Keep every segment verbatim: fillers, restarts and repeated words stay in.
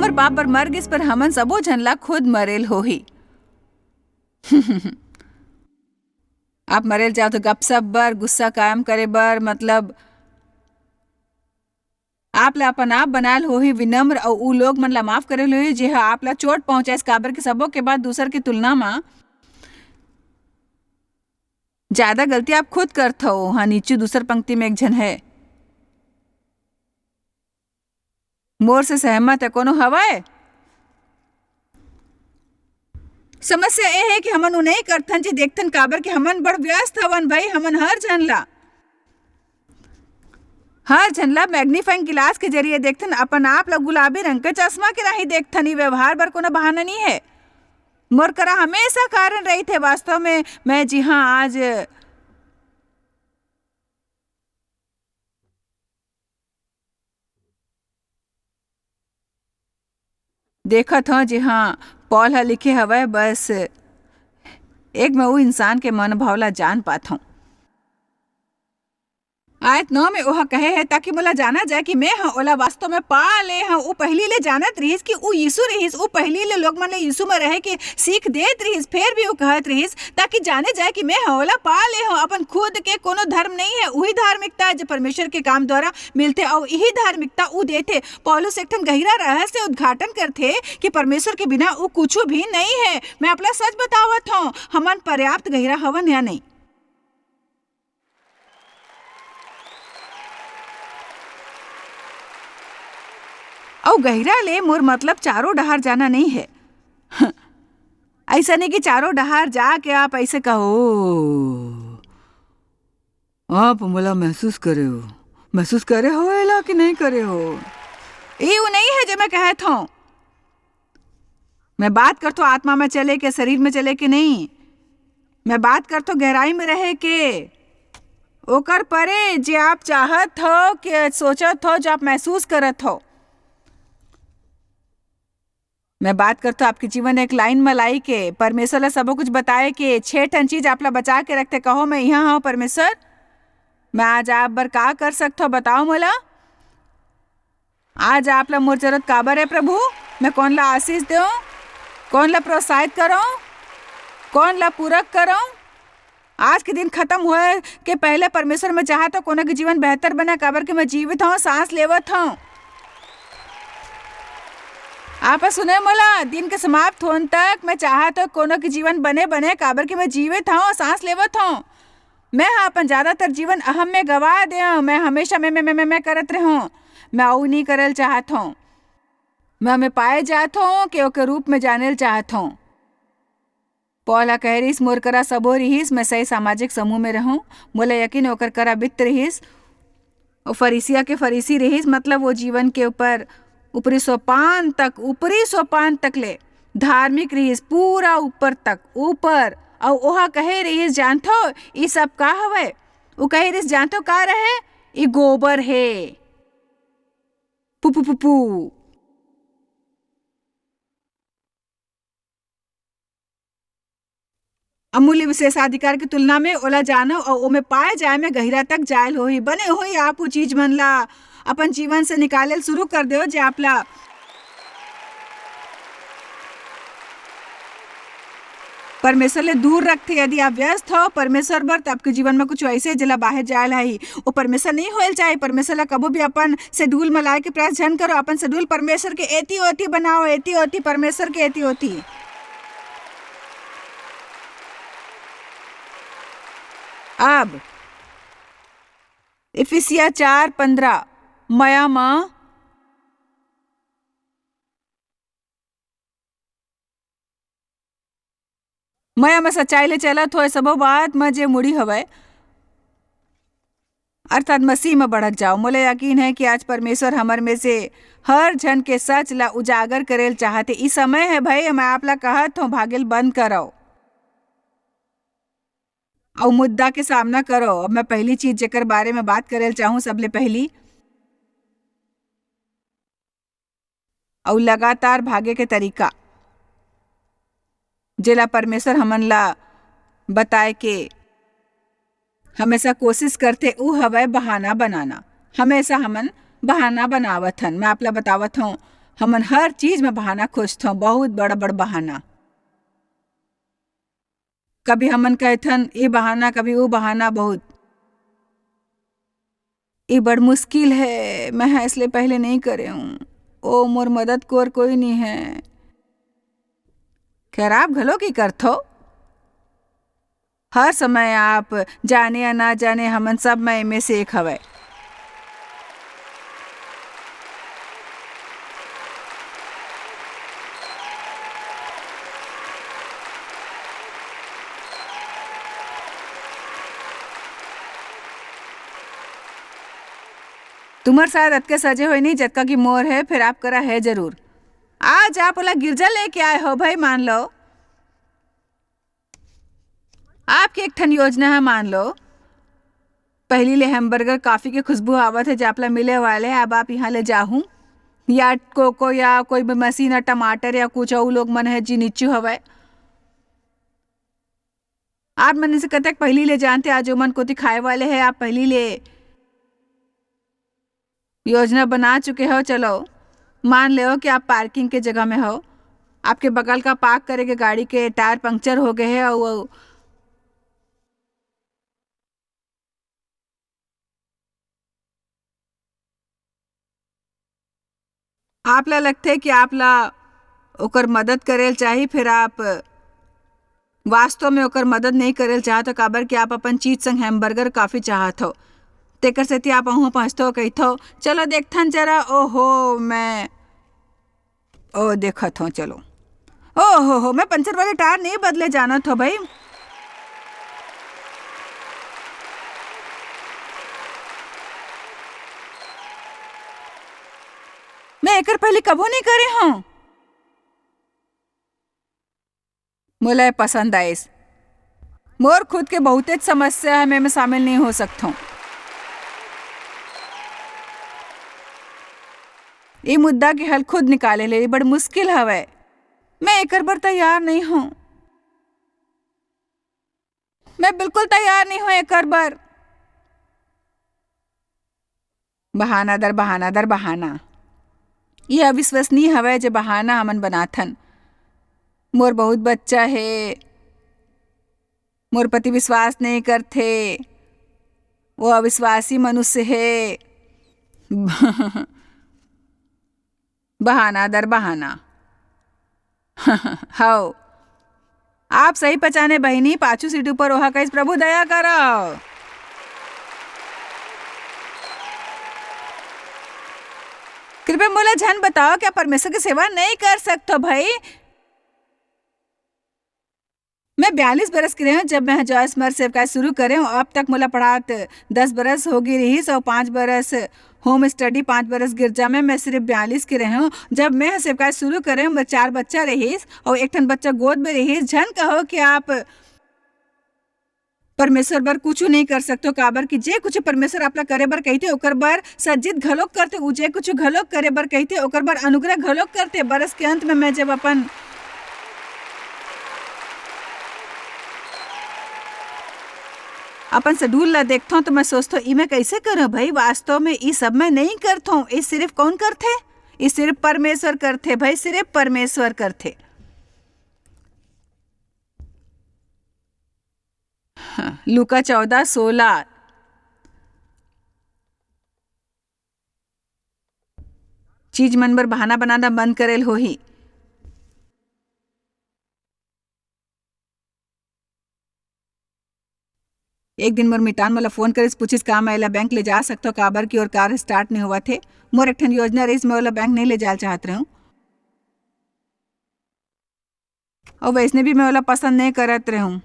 अउ पाप बर मर गिस, पर हमन सबो झन ला खुद मरेल होही। आप मरेल जाव तो गपशप बर, गुस्सा कायम करे बर, मतलब, आप ला अपन आप बनायल होही विनम्र, अउ उ लोग मन ला माफ करेल होही, जेहा आप ला चोट पहुंचाइस, काबर के सबो के बाद दूसर के तुलना म ज्यादा गलती आप खुद करथव। हाँ, नीचू दूसर पंक्ति में एक झन है। मोर से सहमत है, कोनो हवय? समस्या ए हे कि हमन उ नइ करथन जे देखथन, काबर कि हमन बड़ व्यस्त हवन भाई, हमन हर झन ला, हर झन ला मैग्नीफाइंग गिलास के जरिए देखथन, अपन आप ला गुलाबी रंग के चश्मा के राही देखथन। ई व्यवहार बर कोनो बहाना नइ हे। मोर करा हमेशा कारण रहिथे। वास्तव में मैं जी हाँ आज देखत हव, जी हाँ, पॉल ह लिखे हवय, बस एक मैं वो इंसान के मनोभाव ला जान पात हव। आयत नौ में ओह कहे हे, ताकि मोला जाना जाए कि मैं ह ओला वास्तव में पा ले हव। उ पहिली ले जानत रिहिस कि उ यीशु रिहिस, उ पहिली ले लोग मन ले यीशु में रहे के सीख देत रिहिस, फेर भी उ कहत रिहिस, ताकि जाने जाए कि मैं ह ओला पा ले हव। अपन खुद के कोनो धर्म नइ हे, उही धार्मिकता जो परमेश्वर के काम द्वारा मिलथे, अउ इही धार्मिकता उ देथे। पौलुस एक ठन गहिरा रहस्य उद्घाटन करथे कि परमेश्वर के बिना उ कुछु भी नइ हे। मैं अपना सच बतावत हव, हमन पर्याप्त गहिरा हवन या नइ? अउ गहिरा ले मोर मतलब चारों डहार जाना नइ हे। अइसा नइ कि चारों डहार जाके आप अइसे कहो, "आप मोला महसूस करे हो, महसूस करे हो एला कि नइ करे हो?" ए, वो नइ हे जो मैं कहत हव। मैं बात करथव आत्मा में चले के, शरीर में चले के नइ। मैं बात करथव गहराई में रहे के, ओकर परे जे आप चाहत हव, के सोचत हव, जो आप महसूस करत हव। मैं बात करथव आपके जीवन एक लाइन में लाई के, परमेश्वर ला सबो कुछ बताए के, छह ठन चीज आप ला बचा के रखथे। कहो, "मैं इहाँ हव परमेश्वर, मैं आज आप बर का कर सकथव, बताओ मोला।" आज आप ला मोर जरूरत काबर हे प्रभु? मैं कोन ला आशीष देवं? कोन ला प्रोत्साहित करंव? कोन ला पूरक करंव? आज के दिन खतम होए के पहले परमेश्वर, मैं चाहत हव कोनो के जीवन बेहतर बने, काबर कि मैं जीवित हव, सांस लेवत हव। आप सुने मोला, दिन के समाप्त होन तक मैं चाहत हव कोनो के जीवन बने बने, काबर कि मैं जीवित हव, सांस लेवत हव। मैं ह अपन ज्यादातर जीवन अहम में गवा देंव। मैं हमेशा मैं, मैं, मैं, मैं, मैं करत रहंव। मैं अउ नइ करल चाहत हव। मैं ओमे पाए जात हव, के ओके रूप में जानल चाहत हव। पौल ह कहे रिहिस, "मोर करा सबो रिहिस, मैं सही सामाजिक समूह में रहंव।" मोला यकीन हे, ओकर करा वित्त रिहिस। वो फरीसिया के फरीसी रिहिस, मतलब वो जीवन के ऊपर, ऊपरी सोपान तक, ऊपरी सोपान तक ले धार्मिक रिहिस, पूरा ऊपर तक, ऊपर। अउ ओहा कहे रिहिस, "जानथो, ई सब का हवय?" वो कहे रिहिस, "जानथो का रहे? ई गोबर हे।" पु, पु, पु, पु। अमूल्य विशेषाधिकार के तुलना में ओला जानव अउ ओमे पाए जाए में गहिरा तक जायल होही। बने होही आप वो चीज मन ला अपन जीवन से निकाले ल शुरू कर देव, जे आप ला परमेश्वर ले दूर रखथे। यदि आप व्यस्त हो परमेश्वर बर, तो आपके जीवन में कुछ ऐसे जेला बाहर जायल है, वो परमेश्वर नहीं होयल चाहे। परमेश्वर ला कबो भी अपन शेड्यूल में लाए के प्रयास झन करो। अपन शेड्यूल परमेश्वर के एती ओती बनाओ, एती ओती, परमेश्वर के एती ओती। अब इफिसिया चार पन्द्रह, मया म, मया म सच्चाई ले चलत होए सबो बात म जे मुड़ी हवय, अर्थात मसीह म बढ़त जाओ। मोला यकीन है कि आज परमेश्वर हमर में से हर झन के सच ला उजागर करेल चाहते। ई समय है भाई, मैं आप ला कहत हूँ, भागेल बंद करो अउ मुद्दा के सामना करो। अब मैं पहली चीज जेकर बारे में बात करेल चाहूँ, सबले पहली अउ लगातार भागे के तरीका, जेला परमेश्वर हमन ला बताए के हमेशा कोशिश करथे, उ हवय बहाना बनाना। हमेशा हमन बहाना बनावत हन। मैं आप ला बतावत हूँ, हमन हर चीज में बहाना खोजथन, बहुत बड़-बड़ बहाना। कभी हमन कहथन ये बहाना, कभी वो बहाना, बहुत। ये बड़ मुश्किल हे, मैं ह इसले पहले नहीं करे हूँ। ओ, मोर मदद कोर कोई नहीं हे। खैर, आप घलो की करथो? हर समय आप, जाने या ना जाने, हमन सब में एमे से एक हवय। तुम्हर शायद अतके सजे होय नहीं, जतका कि मोर हे, फेर आप करा हे जरूर। आज आप ओला गिरजा लेके आए हो भाई, मान लो। आपके एक ठन योजना हे, मान लो, पहिली ले hamburger coffee के खुशबू आवत हे, जे आप ला मिले वाले हे, अब आप यहाँ ले जाहू, या कोको या कोई भी मशीन या टमाटर या कुछ अउ लोग मन हे, जी नीचू हवय। आप मन से कतक पहिली ले जानते, आज ओमन कोती खाए वाले हे, आप पहिली ले योजना बना चुके हो। चलो, मान लेओ कि आप parking के जगह में हो, आपके बगल का park करे के गाड़ी के tyre puncture हो गए हे, अउ, अउ आप ला लगथे कि आप ला ओकर मदद करे ल चाही, फेर आप वास्तव में ओकर मदद नहीं करे ल चाहत हो, काबर कि आप अपन चीज संग hamburger coffee चाहत हो। तेकर सेती आप उहाँ पहुँचथो, कहिथो, "चलो देखथन जरा, ओहो, मैं, ओ, देखत हो, चलो।" ओ हो हो, मैं puncture वाले tyre नहीं बदले जानत हो भाई। मैं एकर पहले कभू नहीं करे हूँ। मोला ए पसंद आइस। मोर खुद के बहुतेच समस्या हे, मैं एमे शामिल नहीं हो सकथों। ए मुद्दा के हल खुद निकाले ले बड़ मुश्किल हवय। मैं एकर बर तैयार नहीं हूँ। मैं बिल्कुल तैयार नहीं हूँ एकर बर। बहाना दर बहाना दर बहाना। ये अविश्वसनीय हवय जे बहाना हमन बनाथन। मोर बहुत बच्चा हे, मोर पति विश्वास नहीं करथे, वो अविश्वासी मनुष्य हे। बहाना दर बहाना। हव। आप सही पहचाने बहिनी, पाछू सीट ऊपर ओहा कहिस, "प्रभु दया करव।" कृपया मोला झन बताओ, क्या परमेश्वर के सेवा नहीं कर सकथो भाई? मैं बयालीस बरस के रहेंव, जब मैं जॉयस मर सेवकाई शुरू करेंव। अब तक मोला पढ़ात दस बरस हो गे रिहिस अउ पाँच बरस home study, पाँच बरस गिरजा में। मैं सिर्फ बयालीस के रहेंव। जब मैं सेवकाई शुरू करेंव, मैं चार बच्चा रिहिस अउ एक ठन बच्चा गोद में रिहिस। झन कहो कि आप परमेश्वर बर कुछु नहीं कर सकते हो, काबर कि जे कुछ परमेश्वर आप ला करे बर कहिथे, ओकर बर सज्जित घलोक करथे। उ जे कुछ घलोक करे बर कहिथे, ओकर बर अनुग्रह घलोक करथे। बरस के अंत में मैं जब अपन अपन शेड्यूल ला देखथों, तो मैं सोचथों, "ई मैं कैसे करूं भाई? वास्तव में ई सब मैं नहीं करथों। ई सिर्फ कौन करथे? ई सिर्फ परमेश्वर करथे भाई, सिर्फ परमेश्वर करथे।" हाँ, लूका चौदह सोलह। चीज मन बर बहाना बनाना बंद करेल होही। एक दिन मोर मितान मोला फोन करिस, पूछिस, "का मैं एला बैंक ले जा सकथव, काबर कि ओर कार स्टार्ट नहीं होवत हे?" मोर एक ठन योजना रहिस, मैं ओला बैंक नहीं ले जाल चाहत रहूं। अउ वैसने भी मैं ओला पसंद नहीं करत रहूं।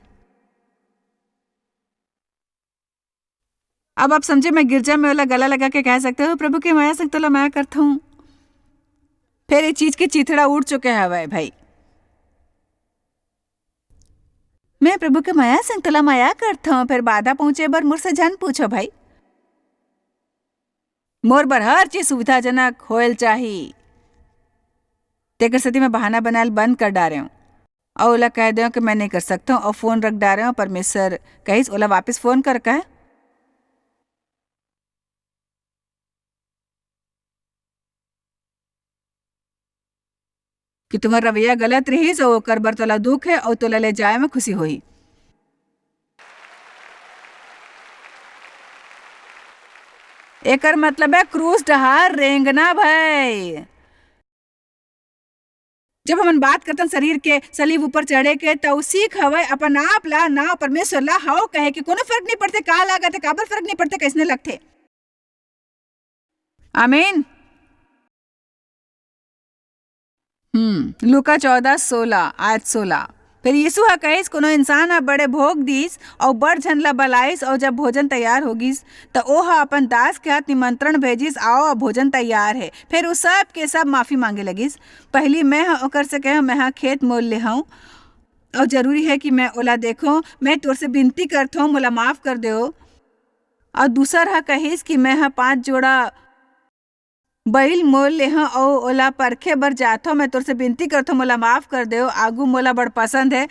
अब आप समझे, मैं गिरजा में ओला गला लगा के कह सकते हो, "प्रभु के मया संग तोला मया करता हूँ।" फिर ये चीज के चिथड़ा उड़ चुके हवय भाई। "मैं प्रभु के मया संग तोला मया करता हूँ, फिर बाधा पहुंचे बर मुझसे झन पूछो भाई।" मोर बर हर चीज सुविधाजनक होयल चाही। तेकर सेती मैं बहाना बनायल बंद कर डारे हूँ। अउ ओला कह देव कि मैं नहीं कर सकता हूँ, अउ फोन रख डारे हूँ। परमेश्वर कहिस, "ओला वापस फोन कर," कहे। कि तुम्हर रवैया गलत रिहिस, अउ ओकर बर तोला दुख हे, अउ तोला ले जाए म खुशी होही। एकर मतलब हे क्रूस डहार रेंगना भई। जब हमन बात करथन शरीर के सलीब ऊपर चढ़े के, त उ सीख हवय अपन आप ला ना परमेश्वर ला हव कहे के। कोनो फर्क नहीं पड़थे का लागत हे, काबर फर्क नहीं पड़थे, कइसने लगथे। आमीन। हम्म, लूका चौदह सोलह, आयत सोलह। फिर यीशु ह कहिस, कोनो इंसान ह बड़े भोग दीस अउ बड़ झन ला बलाइस, अउ जब भोजन तैयार हो गिस, त ओह अपन दास के हाथ निमंत्रण भेजिस, "आओ, अब भोजन तैयार हे।" फिर उ सब के सब माफी मांगे लगिस। पहली मैं ह ओकर से कहे, "मैं ह खेत मोल ले हूँ, अउ जरूरी है कि मैं ओला देखो। मैं तोर से विनती करथो, मोला माफ कर देओ।" अउ दूसर ह कहिस कि मैं ह पांच जोड़ा बइल मोल लेहंव अउ ओला परखे बर जाथंव। मैं तोर से बिनती करथंव, मोला माफ कर देव। आगू मोला बड़ पसंद हे।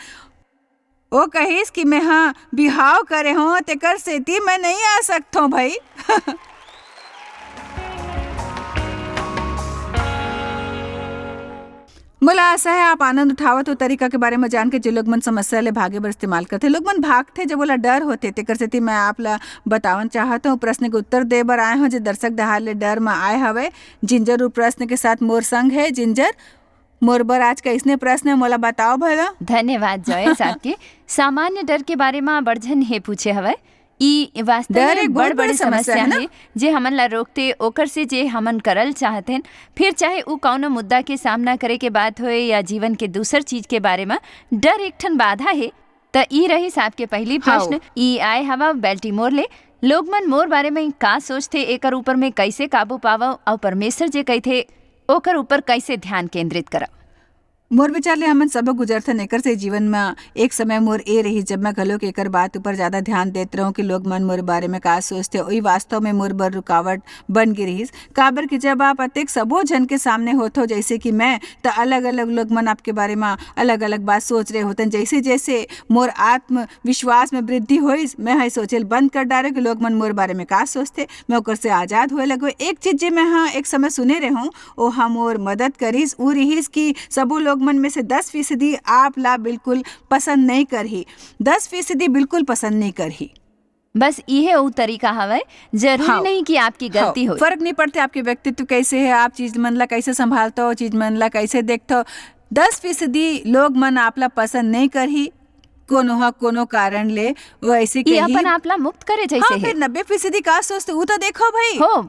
ओ कहिस कि मेंह बिहाव करे हों, तेकर सेती मैं नइ आ सकथंव भई। मोला आशा हे, आप आनंद उठावत हो तरीका के बारे म जान के, जे लोग मन समस्या ले भागे बर इस्तेमाल करथे। लोग मन भागथे, जब ओला डर होथे, तेकर सेती मैं आप ला बतावन चाहत हंव। प्रश्न के उत्तर दे बर आए हंव, जे दर्शक डहार ले डर म आए हवय। जिंजर उ प्रश्न के साथ मोर संग हे। जिंजर, मोर बर आज कइसने प्रश्न हे, मोला बताओ भला। धन्यवाद जॉयस आपके। सामान्य डर के बारे म बड़ झन हे पूछे हवय। ई वास्तव डर में एक बहुत बड़-बड़ बड़ी समस्या समस्या है ना? हे, जे हमन ला रोकथे, ओकर से जे हमन करल चाहथेन। फिर चाहे उ कौनो मुद्दा के सामना करे के बात होय या जीवन के दूसर चीज के बारे म, डर एक ठन बाधा हे। त ई रहिस आपके पहली हव। प्रश्न। ई आय हवा बेल्टीमोर ले, लोग मन मोर बारे में का सोचथे, एकर ऊपर में कइसे काबू पावव, अउ परमेसर जे कहिथे, ओकर ऊपर कइसे ध्यान केंद्रित करव? मोर विचार ले हमन सबो गुजरथन एकर से जीवन म। एक समय मोर ए रहिस, जब मैं घलोक एकर बात ऊपर ज्यादा ध्यान देत रहूं कि लोग मन मोर बारे में का सोचथे, ओई वास्तव में मोर बर रुकावट बन गे रहिस। काबर कि जब आप अतेक सबो झन के सामने होथो, जइसे कि मैं, त अलग-अलग लोग मन आपके बारे म अलग-अलग बात सोच रहे होथन। जइसे-जइसे मोर आत्मविश्वास में वृद्धि होइस, मैं ह सोचेल बंद कर डारे कि लोग मन मोर बारे में का सोचथे। मैं ओकर से आजाद होए लगो। एक चीज जे मैं ह एक समय सुने रहूं, ओहा मोर मदद करिस, उ रिहिस कि सबो लोग मन में से दस फीसदी आप ला बिल्कुल पसंद नइ करही। दस फीसदी बिल्कुल पसंद नइ करही। बस इहे उ तरीका हवय, जरूरी हव। नहीं कि आपकी गलती हव। होय। फर्क नहीं पड़थे आपके व्यक्तित्व कैसे है, आप चीज मन ला कैसे संभालथो, चीज मन ला कैसे देखथो। दस फीसदी लोग मन आप ला पसंद नहीं करही, कोनो ह कोनो कारण ले, वो ऐसे ये कही। अपन आप ला मुक्त करे जैसे हाँ, है। फिर नब्बे फीसदी का सोचते, उ तो देखो भाई। हो।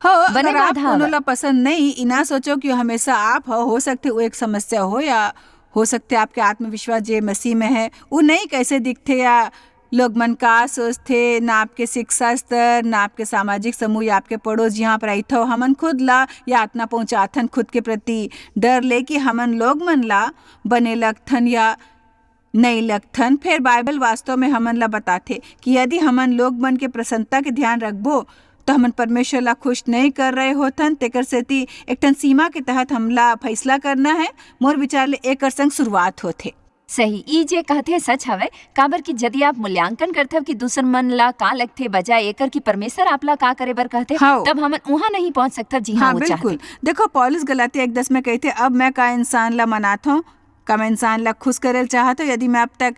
हो, बने अगर आप बाधा कोनो हवय। ला पसंद नहीं, इना सोचो कि हमेशा आप हो, हो सकथे वो एक समस्या हो, या हो सकथे आपके आत्मविश्वास जे मसीह में है, वो नहीं कैसे दिखथे, या लोग मन का सोचथे, ना आपके शिक्षा स्तर, ना आपके सामाजिक समूह या आपके पड़ोस जिहाँ पर रहिथो, हमन खुद ला यातना पहुँचाथन खुद के प्रति डर ले कि हमन लोग मन ला बने लगथन या नई लगथन। फेर बाइबल वास्तव में हमन ला बताथे कि यदि हमन लोग मन के प्रसन्नता के ध्यान रखबो, तो हमन परमेश्वर ला खुश नई कर रहे होथन। तेकर सेती एक ठन सीमा के तहत हमला फैसला करना है। मोर विचार ले एकर संग शुरुआत होथे। सही, ई जे कहथे सच हवय, काबर कि जदि आप मूल्यांकन करथव कि दूसर मन ला का लगथे, बजाय एकर कि परमेश्वर आप ला का करे बर कहथे, हव। तब हमन उहाँ नहीं पहुँच सकथव, जिहाँ हाँ, वो चाहथे। बिल्कुल। देखो, पौलुस गलातिया एक दस में कहिथे, "अब मैं का इंसान ला मनाथों, का मैं इंसान ला खुश करे ल चाहत हूँ? यदि मैं अब तक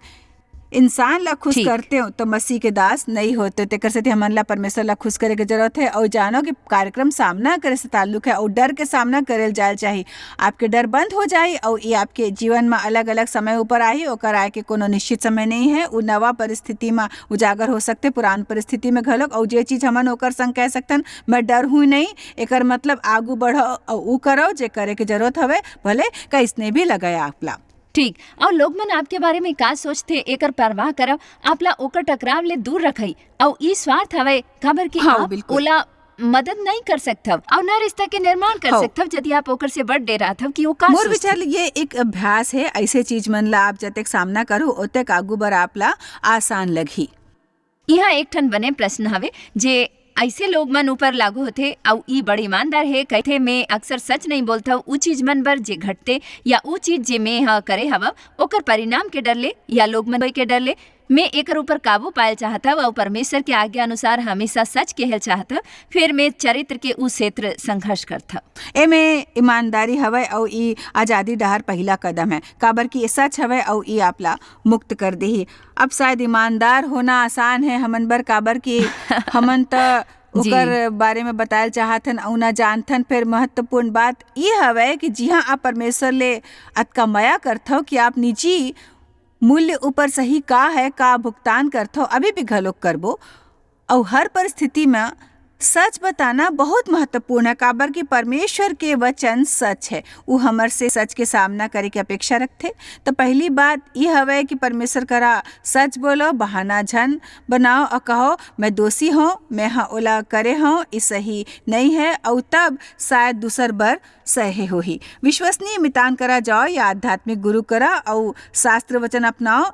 इंसान ला खुश ठीक। करते हो, तो मसीह के दास नहीं होते।" तेकर सेती हमन ला परमेश्वर ला खुश करे के जरूरत है। और जानो कि कार्यक्रम सामना करे से ताल्लुक है और डर के सामना करे ल जाए ल चाही। आपके डर बंद हो जाही और ये आपके जीवन में अलग-अलग समय ऊपर आही। ओकर आए के कोनो निश्चित समय नहीं है। उ नवा परिस्थिति में उजागर हो सकते, पुरान परिस्थिति में घलोक। और जे चीज हमन ओकर संग कह सकतन, "मैं डर हूँ नहीं," एकर मतलब आगू बढ़ो और उ करो जे करे के जरूरत हवे, भले कैसने भी लगे आप ला। ठीक। और लोग मन आपके बारे में का सोचथे, एकर परवाह करव, आप ला ओकर टकराव ले दूर रखई। और ई स्वार्थ हवय, काबर कि हाँ, आप बिल्कुल। ओला मदद नहीं कर सकथव और ना रिश्ता के निर्माण कर हाँ। सकथव, यदि आप ओकर से बड़ डेराथव कि वो का मोर सोचथे। विचार ले ये एक अभ्यास है, ऐसे चीज मन ला आप जतेक सामना करो, ओतेक आगू बर आप ला आसान लगही। इहाँ एक ठन बने प्रश्न हवे, जे ऐसे लोग मन ऊपर लागू होथे, अउ ई बड़ ईमानदार हे, कहिथे, "मैं अक्सर सच नहीं बोलथव, उ चीज मन बर जे घटथे या उ चीज जे मैं ह करे हवव, ओकर परिणाम के डर ले या लोग मन के डर ले।" मैं एकर ऊपर काबू पायल चाहत हव अउ परमेश्वर के आज्ञा अनुसार हमेशा सच कहल चाहत हव, फिर मैं चरित्र के उ क्षेत्र संघर्ष करत हव। एमे ईमानदारी हवय अउ ई आजादी डहार पहिला कदम है, काबर कि ये सच हवय अउ ई आपला मुक्त कर देही। अब शायद ईमानदार होना आसान है हमन बर, काबर कि हमन त जी। ओकर बारे में बतायल चाहत हन अउ ना जानथन। फिर महत्वपूर्ण बात ई हवय कि जिहां आप परमेश्वर ले अतका मया करथव कि आप निजी मूल्य ऊपर सही का है, का भुगतान करथव, अभी भी घलोक करबो। अउ हर परिस्थिति में सच बताना बहुत महत्वपूर्ण है, काबर कि परमेश्वर के वचन सच है, उ हमर से सच के सामना करे के अपेक्षा रखथे। तो पहली बात ई हवय कि परमेश्वर करा सच बोलो, बहाना झन बनाओ अउ कहो, "मैं दोषी हूँ, मैं हा ओला करे हूँ, ई सही नहीं है," अउ तब शायद दूसर बर सहे होही। विश्वसनीय मितान करा जाओ या आध्यात्मिक गुरु करा अउ शास्त्र वचन अपनाओ।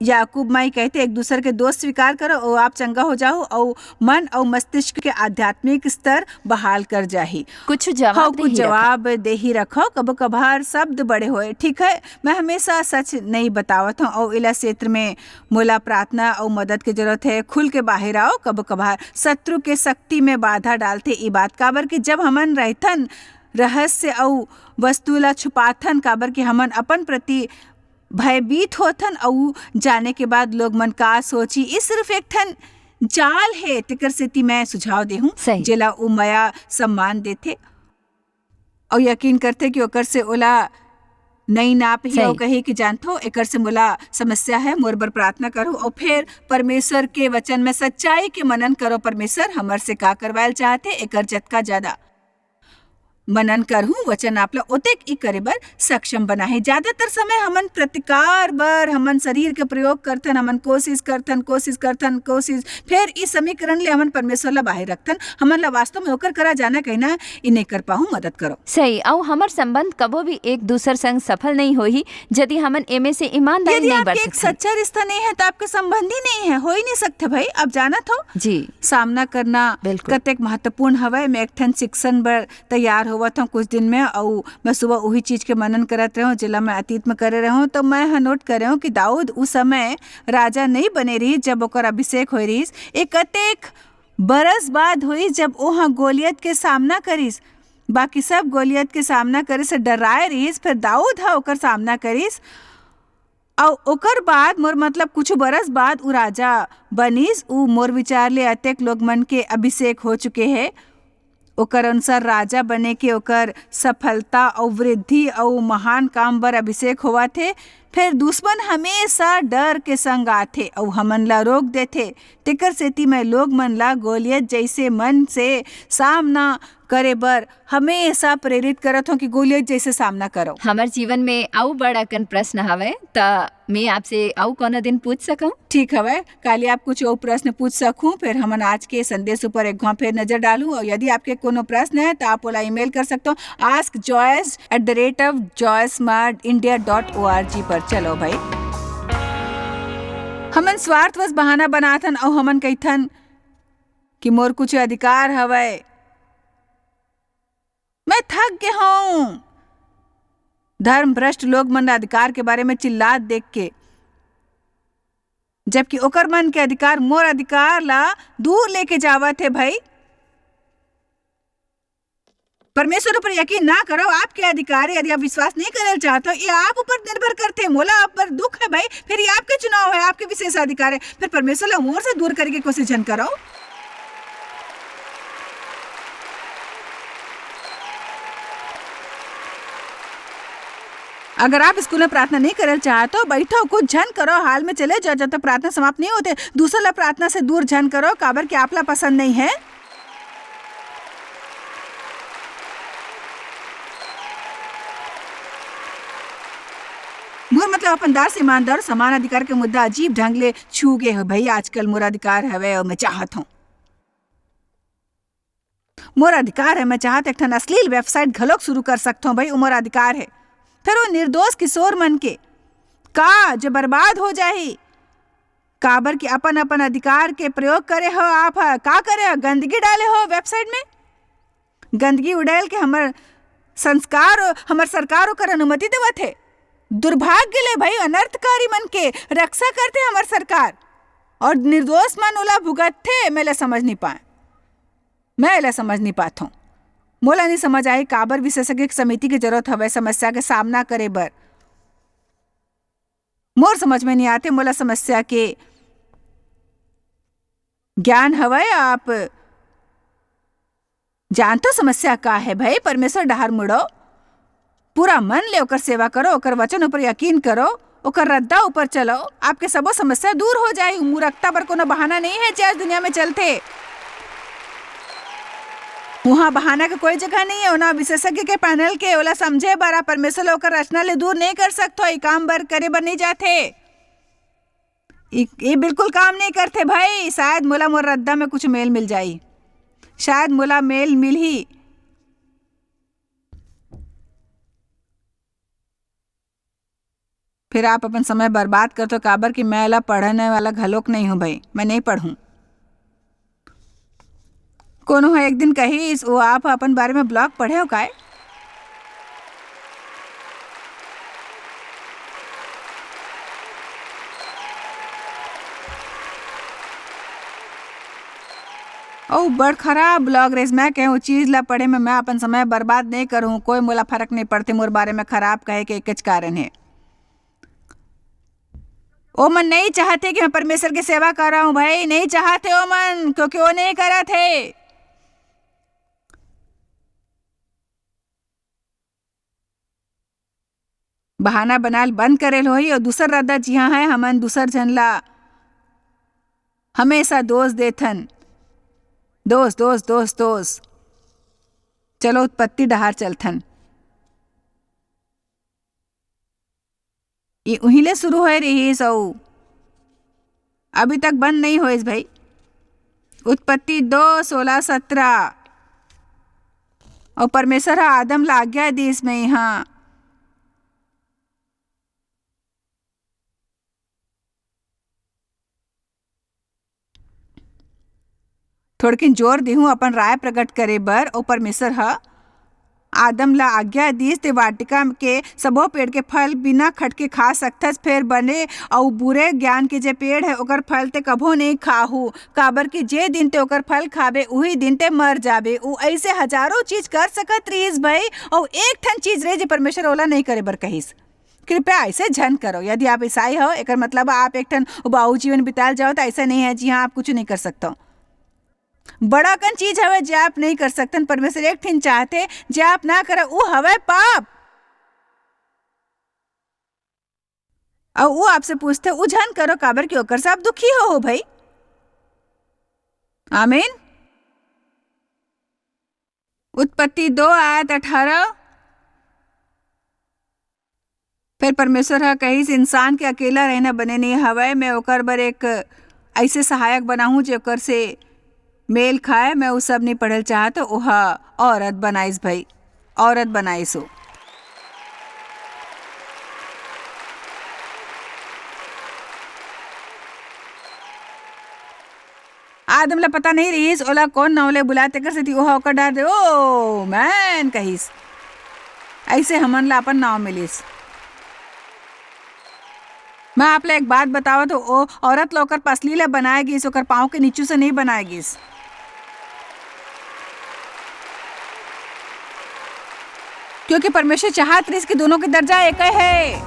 याकूब माई कहते, "एक दूसर के दोष स्वीकार करो, अउ आप चंगा हो जाओ, अउ मन अउ मस्तिष्क के आध्यात्मिक स्तर बहाल कर जाही।" कुछ जवाब हव, कुछ देही रखो। जवाब देही रखो। कभो कभार शब्द बड़े होए, ठीक है, मैं हमेशा सच नहीं बतावत हूँ, अउ इला क्षेत्र में मोला प्रार्थना अउ मदद के जरूरत है, खुल के बाहर आओ। कभो कभार शत्रु के शक्ति में बाधा डालथे ई बात, काबर कि जब हमन रहथन रहस्य अउ वस्तु ला छुपाथन, काबर कि हमन अपन प्रति भयभीत होथन अउ जाने के बाद लोग मन का सोची, ई सिर्फ एक ठन जाल हे। तेकर सेती मैं सुझाव देहूं, सही। जेला उ मया सम्मान देथे अउ यकीन करथे कि ओकर से ओला नई नाप ही सही। अउ कहे कि जानथो, एकर से मोला समस्या है, मोर बर प्रार्थना करो। अउ फिर परमेश्वर के वचन में सच्चाई के मनन करो, परमेश्वर हमर से का करवायल चाहथे, एकर जतका ज्यादा मनन करहूं, वचन आपला ओतेक ई करे बर सक्षम बनाही। ज्यादातर समय हमन प्रतिकार बर हमन शरीर के प्रयोग करथन, हमन कोशिश करथन, कोशिश करथन, कोशिश, फिर ई समीकरण ले हमन परमेश्वर ला बाहर रखथन। हमन ला वास्तव में ओकर करा जाना कहिना, ई नहीं कर पाहूं, मदद करो। सही, अउ हमर संबंध कबो भी एक दूसर संग सफल नहीं होही, यदि हमन एमे से ईमानदारी यदि नहीं आपके एक बरतथन। सच्चा रिश्ता नहीं है, तो आपके संबंध ही नहीं है, हो ही नहीं सकते भाई। आप जानत हो, जी। सामना करना बिल्कुल। कतेक महत्वपूर्ण हवय। मैं एक ठन शिक्षण बर तैयार होवत हूँ कुछ दिन में, अउ मैं सुबह उही चीज के मनन करत रहूँ, जेला मैं अतीत में करे रहूँ। तो मैं ह नोट करे हूँ कि दाऊद उस समय राजा नहीं बने रहिस, जब ओकर अभिषेक होए रहिस। ए कतेक बरस बाद होइस, जब ओह गोलियत के सामना करिस। बाकी सब गोलियत के सामना करे से डराए रहिस, फिर दाऊद ह ओकर सामना करिस। अउ ओकर बाद, मोर मतलब, कुछ बरस बाद उ राजा बनिस। उ मोर विचार ले अतेक लोग मन के अभिषेक हो चुके हे। ओकर अनुसार राजा बने के ओकर सफलता अउ वृद्धि अउ महान काम बर अभिषेक होवत हे। फेर दुश्मन हमेशा डर के संग आथे अउ हमन ला रोक देथे। तेकर सेती मैं लोग मन ला गोलियत जैसे मन से सामना करे बर हमेशा प्रेरित करत हों कि गोलियत जैसे सामना करो। हमर जीवन में अउ बड़ अकन प्रश्न हवय, त मैं आपसे अउ कोनो दिन पूछ सकूं? ठीक हवय, काली आप कुछ अउ प्रश्न पूछ सकूं, फिर हमन आज के संदेश ऊपर एक घाव फिर नजर डालूं। और यदि आपके कोनो प्रश्न है, तो आप ओला ईमेल कर सकते हो, ask joyce at the rate of joyce mart india dot org पर। चलो भाई, हमन स्वार्थवश बहाना बनाथन अउ हमन कहिथन कि मोर कुछ अधिकार हवय। मैं थक गे हूं धर्म भ्रष्ट लोग मन अधिकार के बारे में चिल्लात देख के, जबकि ओकर मन के अधिकार मोर अधिकार ला दूर लेके जावत हे भाई। परमेश्वर ऊपर यकीन ना करो, आपके अधिकार, यदि आप विश्वास नहीं करल चाहते हो, ये आप ऊपर निर्भर करते हैं। मोला आप पर दुख है भाई, फिर ये आपके चुनाव है, आपके विशेष अधिकार है। फिर परमेश्वर ला मोर से दूर करे के कोशिश झन करो। अगर आप स्कूल में प्रार्थना नहीं करल चाहत हो, बैठो, कुछ झन करो, हाल में चले जाओ, जब तक प्रार्थना समाप्त नहीं होते। दूसर ला प्रार्थना से दूर झन करो, काबर कि आपला पसंद नहीं है। मोर मतलब, अपन दास ईमानदार समान अधिकार के मुद्दा अजीब ढंग ले छू गे हो भाई। आजकल मोर अधिकार हवे और मैं चाहत हूँ। मोर अधिकार है, मैं चाहत एक ठन अश्लील वेबसाइट घलोक शुरू कर सकत हूँ भाई, वो मोर अधिकार है। फिर वो निर्दोष किशोर मन के का जो बर्बाद हो जाही, काबर कि अपन-अपन अधिकार के प्रयोग करे हो आप ह, का करे हो, गंदगी डाले हो वेबसाइट में। गंदगी उड़ैल के हमर संस्कार, हमर सरकार ओकर अनुमति देवत हे। दुर्भाग्य ले भाई, अनर्थकारी मन के रक्षा करथे हमर सरकार, और निर्दोष मन ओला भुगतथे। मैं ला समझ नहीं पाए, मैं ला समझ नहीं पाथों। मोला नहीं समझ आए काबर विशेषज्ञ समिति के जरूरत हवय समस्या के सामना करे बर। मोर समझ में नहीं आते, मोला समस्या के ज्ञान हवय। आप जानथो समस्या का है भाई? परमेश्वर डहार मुड़ो, पूरा मन ले ओकर सेवा करो, ओकर वचन ऊपर यकीन करो, ओकर रद्दा ऊपर चलो, आपके सबो समस्या दूर हो जाए। मूर्खता बर कोनो बहाना नहीं है जे आज दुनिया में चलथे। वहाँ बहाना के कोई जगह नहीं है। ओना विशेषज्ञ के पैनल के ओला समझे बर आप परमेश्वर ला ओकर रचना ले दूर नहीं कर सकथो। ई काम बर करे बर नहीं जाथे। ई, ई बिल्कुल काम नहीं करथे भाई। शायद मोला मोर रद्दा में कुछ मेल मिल जाई, शायद मोला मेल मिलही। फिर आप अपन समय बर्बाद करथो, काबर कि मैं एला पढ़ने वाला घलोक नहीं हूँ भाई, मैं नहीं पढ़ूँ। कोनो ह एक दिन कहिस, "ओ, आप ह अपन बारे में blog पढ़े हो काय?" अउ बड़ खराब blog रहिस। मैं कहे, "ओ चीज ला पढ़े में मैं अपन समय बर्बाद नहीं करूँ, कोई मोला फर्क नहीं पड़थे, मोर बारे में खराब कहे के एकेच कारण हे।" ओमन नहीं चाहते कि मैं परमेश्वर के सेवा कर रहा हूँ भाई, नहीं चाहते ओमन, क्योंकि वो नहीं करत हे। बहाना बनाल बंद करे ल होही, अउ दूसर रद्दा जिहाँ है, हमन दूसर झन ला हमेशा दोष देथन। दोष, दोष, दोष, दोष। चलो उत्पत्ति डहार चलथन। ये उही ले शुरू होए रहिस अउ अभी तक बंद नहीं होइस भाई। उत्पत्ति दो, सोलह, सत्रह। अउ परमेश्वर ह आदम ला आज्ञा दिस, मैं यहाँ थोड़किन जोर देहूं अपन राय प्रकट करे बर। अउ परमेश्वर ह आदम ला आज्ञा दिस, ते वाटिका के सबो पेड़ के फल बिना खटके खा सकथस, फेर बने अउ बुरे ज्ञान के जे पेड़ है, ओकर फल ते कभो नहीं खाहू, काबर कि जे दिन ते ओकर फल खाबे, उही दिन ते मर जाबे। उ ऐसे हजारों चीज कर सकत रहिस भाई, अउ एक ठन चीज रहे जे परमेश्वर ओला नहीं करे बर कहिस। कृपया ऐसे झन करो। यदि आप ईसाई हो, एकर मतलब आप एक ठन उबाऊ जीवन बिताल जाओ, तो ऐसा नहीं है जी हाँ आप कुछ नहीं कर सकते हो। बड़ा कन चीज हवे जे आप नहीं कर सकतन। परमेश्वर एक ठिन चाहथे जे आप ना करो, उ हवे पाप। अउ उ आपसे पूछथे, उ झन करो, काबर कि ओकर से आप दुखी हो, हो भाई। आमीन। उत्पत्ति दो आयत अठारह। फिर परमेश्वर ह कहिस, "इंसान के अकेला रहना बने नहीं हवय, मैं ओकर बर एक ऐसे सहायक बनाहूं, जे ओकर से मेल खाए।" मैं उ सब नहीं पढ़ल चाहत, ओह औरत बनाइस भाई, औरत बनाइस हो। आदम ला पता नहीं रहिस, ओला कौन नाव ले बुलाए, तेकर सेती ओह ओकर डार दे, "ओ मैन," कहिस। ऐसे हमन ला अपन नाव मिलिस। मैं आप ला एक बात बतावत हूँ, ओ औरत ला ओकर पसली ले बनाए गिस, ओकर पाँव के नीचू से नहीं बनाए गिस। क्योंकि परमेश्वर चाहत रहिस कि दोनों के दर्जा एक है।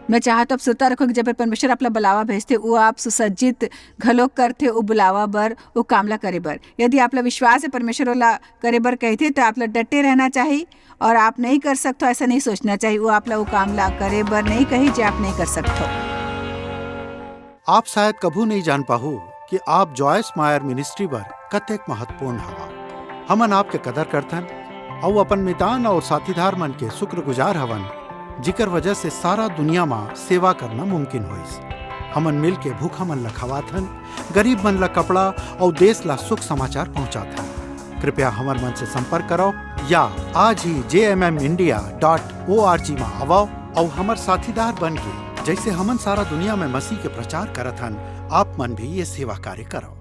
मैं चाहत हूँ आप सुरता रखो कि जब परमेश्वर आप ला बुलावा भेजथे, वो आप सुसज्जित घलोक करथे, वो बुलावा बर, वो काम ला करे बर। यदि आप ला विश्वास है, परमेश्वर ओला करे बर कहथे, तो आप ला डटे रहना चाहिए और आप नहीं कर सकते हो, ऐसा नहीं सोचना चाहिए। वो आप ला वो काम ला करे बर नहीं कही, जे आप नहीं कर सकते हो। आप शायद कभू नहीं जान पाहू कि आप जॉयस मायर मिनिस्ट्री बर कतेक महत्वपूर्ण हवा। हमन आपके कदर करथन अउ अपन मितान और साथीदार मन के शुक्रगुजार हवन, जिकर वजह से सारा दुनिया मा सेवा करना मुमकिन होइस। हमन मिल के भूखा मन ला खवाथन, गरीब मन ला कपड़ा अउ देश ला शुभ समाचार पहुंचाथन। कृपया हमर मन से संपर्क करो या आज ही J M M India dot O R G मा आवो अउ हमर साथीदार बन के, जैसे हमन सारा दुनिया में मसीह के प्रचार करत हन, आप मन भी ये सेवा कार्य करो।